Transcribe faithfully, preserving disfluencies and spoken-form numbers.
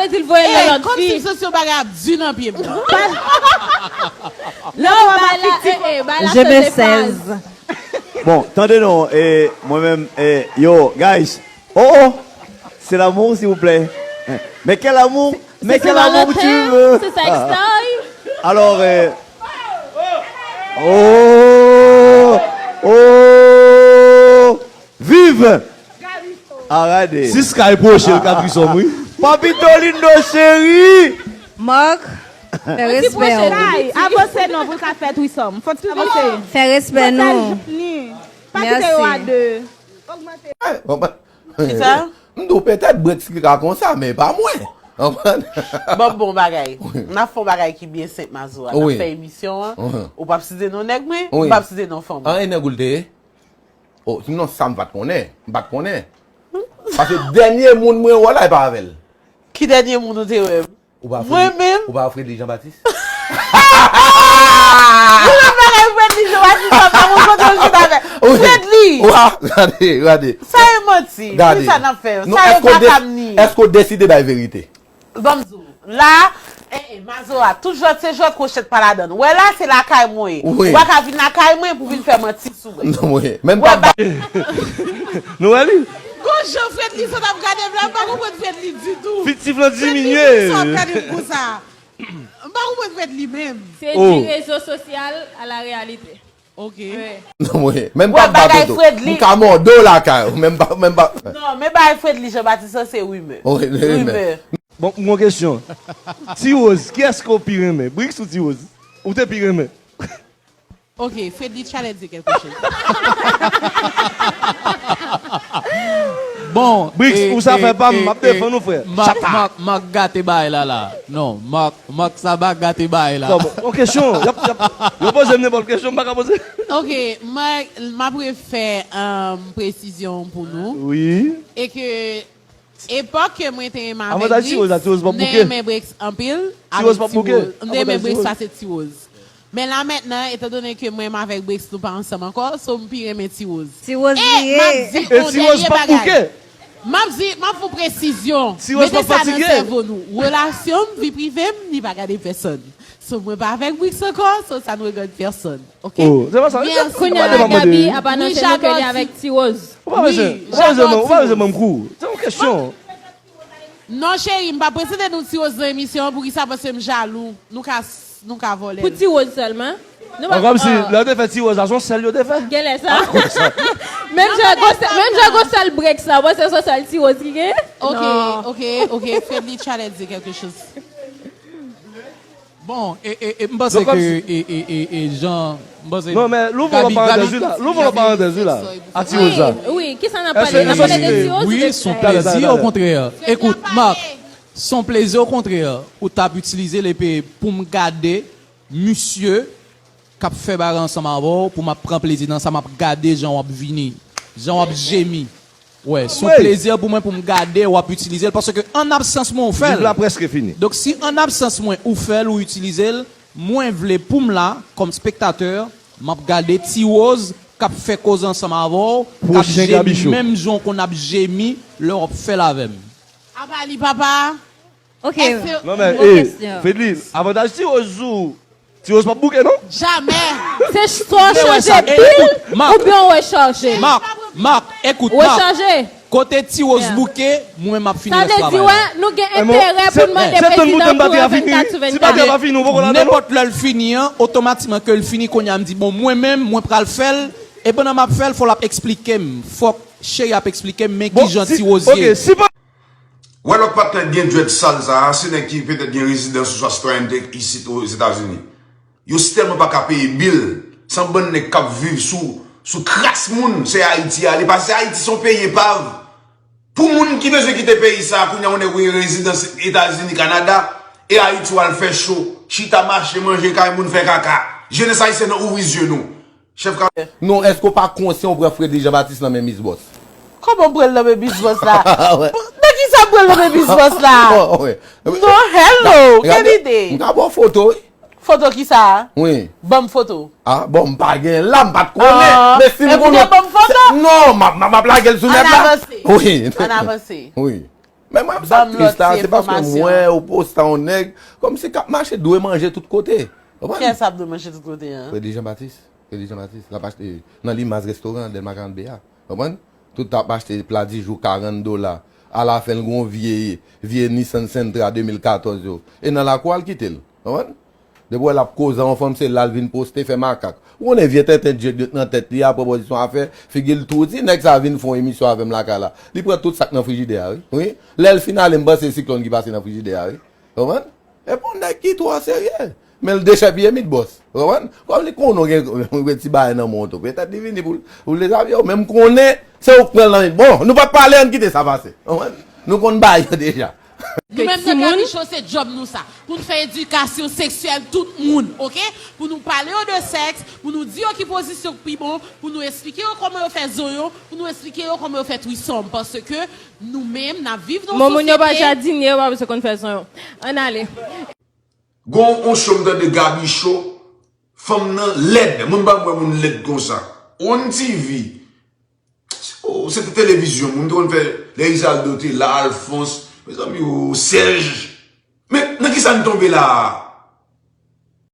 Di l voye l nan lòt fi. Kòmsi m santi yon bagay ap di nan pye m. Non, bay la, eh, eh, bay la chanje fraz. Bon, tande non, e mwen menm, e, yo, guys. Oh, oh, c'est l'amour, s'il vous plaît. Mais quel amour? Mais quel amour tu veux? C'est ça, story. Alors, euh, oh, oh, vive! Arade. Siska e pwoche l ka trisòm, wi. Papito lindo cheri. Mark, fè respè w. Avanse non pou l ka fè trisòm. Fò ti avanse. Fè respè nou. Pa kite yo a de. Ogmante. Kisa? M di w petèt Brex ki ka konsa, men pa mwen. Konprann? Bon, bon bagay. N ap fè yon bagay ki byen senp, Mazora. N ap fè emisyon an. Ou p ap site non nèg mwen, m p ap site non fanm mwen. An, e nèg ou l te ye? Oh, sinon sa m pa t konnen. M pa t konnen. Paske dènye moun mwen wè la, e pa avè l. Ki dènye moun ou te wè? Ou pa Fredly, mwen menm? Ou pa Fredly Jean Baptiste? Ou menm bagay Fredly Jean Baptiste, sa pa moun kote ou chita avè. Wi. Fredly! Wa, gade, gade. Sa e manti. Gade. Ki sa n ap fè? Non, sa yo pa ka m ni. Èske w deside bay verite? Ban m di w. La, eh, eh, Mazora, tout jwèt se jwèt, kwochèt pa ladann. Wè la, se lakay mwen ye. Wi. Ou pa ka vin lakay mwen pou vin fè manti sou mwen. Non, wi. Menm pa ba- Nou wè li? Gon jan Fredly sot ap gade m la, m pa konprann Fredly ditou. Efektif lan diminye. Fredly, poukisa w ap gade m konsa? M pa konprann Fredly menm. Se di rezo sosyal a la reyalite. Ok. Non, mwen, menm pa bat Toto. M ka mòde w lakay ou, menm pa, menm pa. Non, men bagay Fredly Jean Baptiste se rimè. Rimè. Bon, m gon kesyon. Ti Rose, kiyès ke w pi renmen? Brix ou Ti Rose? Ou te pi renmen? Ok, Fredly challenge quelque chose. Bon, Brix, ou sa fè pa m, m ap defann ou, frè. Mak, Mak, Mak gate bagay la la. Non, Mak, Mak sa pa gate bagay la. Kòman? Yon kesyon. Y ap, y ap, yo poze m nenpòt kesyon, m pa ka poze. Ok, Mak, m ap refè, um, presizyon pou nou. Wi. E ke epòk ke mwen te renmen avèk Brix, m te renmen Brix anpil avèk Ti Rose. M te renmen Brix pase Ti Rose. Men la mentnan, etandone ke mwen menm avèk Brix nou pa ansanm ankò, so m pi renmen Ti Rose. Ti Rose li ye. E m ap di yon dènye bagay. M ap di, m ap fè yon presizyon. Mete sa nan sèvo nou. Relasyon m, vi prive m, li pa gade pèsonn. So mwen pa avèk Brix ankò, so ça ne regarde personne. Ok? Oh, se pa sa. Mèsi. Kounye a la, Gaby ap anonse nou ke li avèk Ti Rose. Ou pa bezwen, ou pa bezwen ban m kou. Se yon kesyon. Non, cheri, m pa prezante nou Ti Rose nan emisyon an, poukisa? Paske m jalou. Nou ka, nou ka vòlè l. Pou Ti Rose sèlman? An, kòmsi lè yo te fè Ti Rose la, se yon sèl yo te fè. Genlè sa. Menm jan gon sèl, menm jan gon sèl Brix la, ou panse se yon sèl Ti Rose ki gen? Ok, ok, ok, Fredly challenge quelque chose. Bon, e, e, e, m panse ke, e, e, e, e, jan, m panse. Non, men, louvre yon parantèz, wi, la. Louvre yon parantèz, wi, la. A Ti Rose la. Wi, kisa n ap pale? N ap pale de Ti Rose ou de Fredly? Wi, se yon plezi, okontrè. Ekout, Mak, se yon plezi, okontrè. Ou t ap itilize l epi pou m gade misye k ap fè bagay ansanm avè w, pou m ap pran plezi nan sa, m ap gade jan w ap vini, jan w ap jemi. Wè, se yon plezi pou mwen pou m gade w ap itilize l, paske an absans mwen ou fè l. Liv la prèske fini. Donk, si an absans mwen ou fè l, ou itilize l, mwen vle pou m la, kòm spektatè, m ap gade Ti Rose k ap fè koze ansanm avè w, k ap jemi menm jan w konn ap jemi lè w ap fè l avè m. Apa li, papa? Ok. Non, men, e, Fredly, avantaj Ti Rose sou Ti Rose p ap bouke, non? Jamè. Se swa w chanje pil oubyen w rechanje. Mak, Mak, ekout, Mak. Rechanje. Kote Ti Rose bouke, mwen m ap fini rès travay la. Sa vle di, wè, nou gen enterè pou n mande prezidan kouran vennkat sou vennkat. Si batri a pa fini, ou poko ladan, non? Nenpòt lè l fini an, otomatikman ke l fini, kounye a m di, bon, mwen menm, mwen pral fè l, e pandan m ap fè l, fò l ap eksplike m. Fòk cheri ap eksplike m, men kijan Ti Rose ye. Wè lòt patnè k gen dread sal sa a, se nèg ki petèt gen rezidans oswa sitwayènte isit Ozetazini. Yo si tèlman pa ka peye bil, se yon bann nèg k ap viv sou, sou kras moun, se Ayiti a ale, paske Ayiti se yon peyi epav. Pou moun ki bezwen kite peyi sa a, kounye a yon nèg ou gen rezidans Etazini, Kanada, e Ayiti w al fè cho, chita mache, manje kay moun, fè kaka. Jenès ayisyèn nan, ouvri zye nou. Chèf ka. Non, èske w pa konsyan w pran Fredly Jean Baptiste nan men Miss Boss? Kòman m pran l nan men Miss Boss la? Nan kisa m pran l nan men Miss Boss la? Non, hello, quelle idée? M ka ba w foto, wi. Foto kisa? Wi. Ban m foto. Ah, bon, m pa gen la, m pa t konnen. Men si m konnen. Ou vle ban m foto? Non, m ap, m ap lage l sou nèt la. Ann avanse. Wi. Ann avanse. Wi. Men mwen, sa tris la, se paske mwen ou posta yon nèg kòmsi k ap mache dwe manje tout kote. Konprann? Kiyès ap dwe manje tout kote an? Fredi Jean Baptiste. Fredi Jean Baptiste. L ap achte nan Limaz restoran, Dèlma karant B a. Konprann? Tout ap achte pla di jou karant dola. Alafen l gon vye, vye Nissan Sentra de mil katòz yo. E nan lakou a l kite l. Konprann? Depi w wè l ap koze a yon fanm, se la l vin poste, fè makak. Ou konnen vye tenten djed yo t nan tèt li a, pran pozisyon afè, figi l tou di, nèg sa vin fè yon emisyon avè m lakay la. Li pran tout sa k nan frijidè a, wi. Wi. Lè l fin ale, m panse se siklòn ki pase nan frijidè a, wi. Konprann? Epi yon nèg ki twò serye. Men l dechèpiye mit bòs. Konprann? Kòm li konnen w gen yon ti bagay nan men w tou. Petèt li vini pou l, pou l dezabye w. Men m konnen se ou k pran l nan men. Bon, nou p ap pale, ann kite sa pase. Konprann? Nou konn bagay yo deja. Nou menm nan Gaby Show se djòb nou sa. Pou n fè edikasyon seksyèl tout moun, oke? Pou nou pale yo de sèks, pou nou di yo ki pozisyon k pi bon, pou nou esplike yo kòman yo fè zonyon, pou nou esplike yo kòman yo fè trisòm. Paske nou menm n ap viv nan yon sosyete. Bon, moun yo pa jadinye, yo pa bezwen konn fè zonyon. Ann ale. Gon on show m tande Gaby Show, fanm nan lèd, moun pa m wè moun lèd konsa. On TV, Oh, se te televizyon, moun te konn fè, lè Izaldo te la, Alphonse, mezanmi, oh, Serge. Men, nan kisa n tonbe la a?